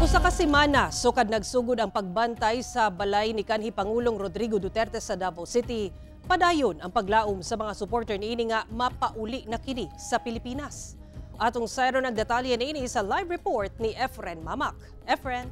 Usa ka semana sukad nagsugod ang pagbantay sa balay ni kanhi Pangulong Rodrigo Duterte sa Davao City. Padayon ang paglaom sa mga supporter niini nga mapauli na kini sa Pilipinas. Atong sayron ang detalye niini sa live report ni Efren Mamak. Efren.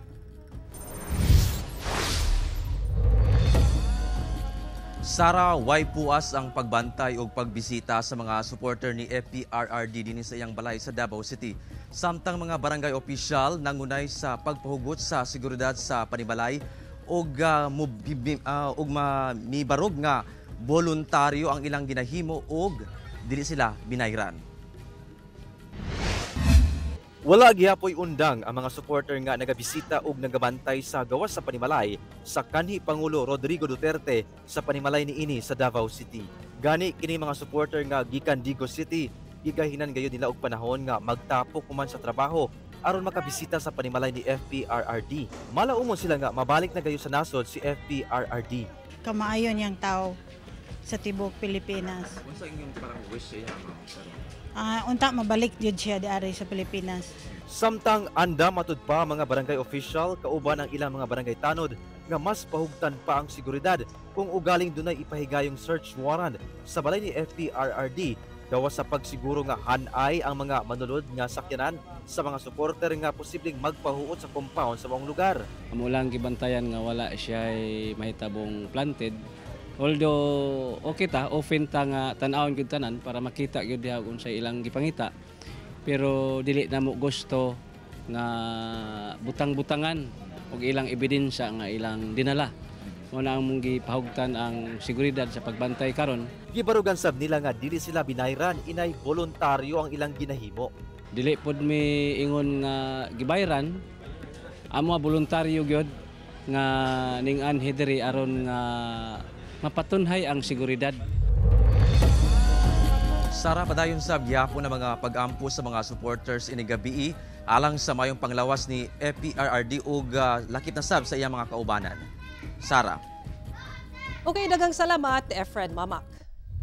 Sara, way puas ang pagbantay og pagbisita sa mga supporter ni FPRRD dinhi sa iyang balay sa Davao City. Samtang mga barangay opisyal nangunay sa pagpahugot sa seguridad sa panibalay og mibarog nga voluntaryo ang ilang ginahimo og dili sila binayran. Wala gihapoy undang ang mga supporter nga nagabisita og nagabantay sa gawas sa panimalay sa kanhi Pangulo Rodrigo Duterte sa panimalay niini sa Davao City. Gani kini mga supporter nga gikan Digos City, gigahinan gayud nila og panahon nga magtapok human sa trabaho aron makabisita sa panimalay ni FPRRD. Malaumon sila nga mabalik na gayud sa nasod si FPRRD. Kamaayo niyang tao sa tibuok Pilipinas. Unsa inyong parang wish sa iya, ma'am? Unta mabalik jud siya diari sa Pilipinas. Samtang anda matud pa mga barangay official kauban ang ilang mga barangay tanod nga mas pahugtan pa ang seguridad kung ugaling dunay ipahigayong search warrant sa balay ni FPRRD gawas sa pagsiguro nga hanay ang mga manulod nga sakyanan sa mga suporter nga posibleng magpahuot sa compound sa maong lugar. Amo lang gibantayan nga wala siya mahitabong planted. Although okay ta, open ta nga tan-awon gyud tanan para makita gyud diha kung unsay ilang gipangita. Pero dili na mo gusto nga butang-butangan og ilang ebidensya nga ilang dinala. Mao na ang mong gipahugtan ang seguridad sa pagbantay karon. Gibarugan sab nila nga dili sila binayran, inay voluntaryo ang ilang ginahimo. Dili pod mi ingon nga gibayran, amo voluntaryo gyud nga ning-anhi diri aron nga mapatunhay ang seguridad. Sara, padayon sa gihapon na mga pag-ampo sa mga supporters ini gabii alang sa mayong panglawas ni FPRRD ug lakip na sab sa iyang mga kaubanan. Sara. Okay, daghang salamat, Efren Mamak.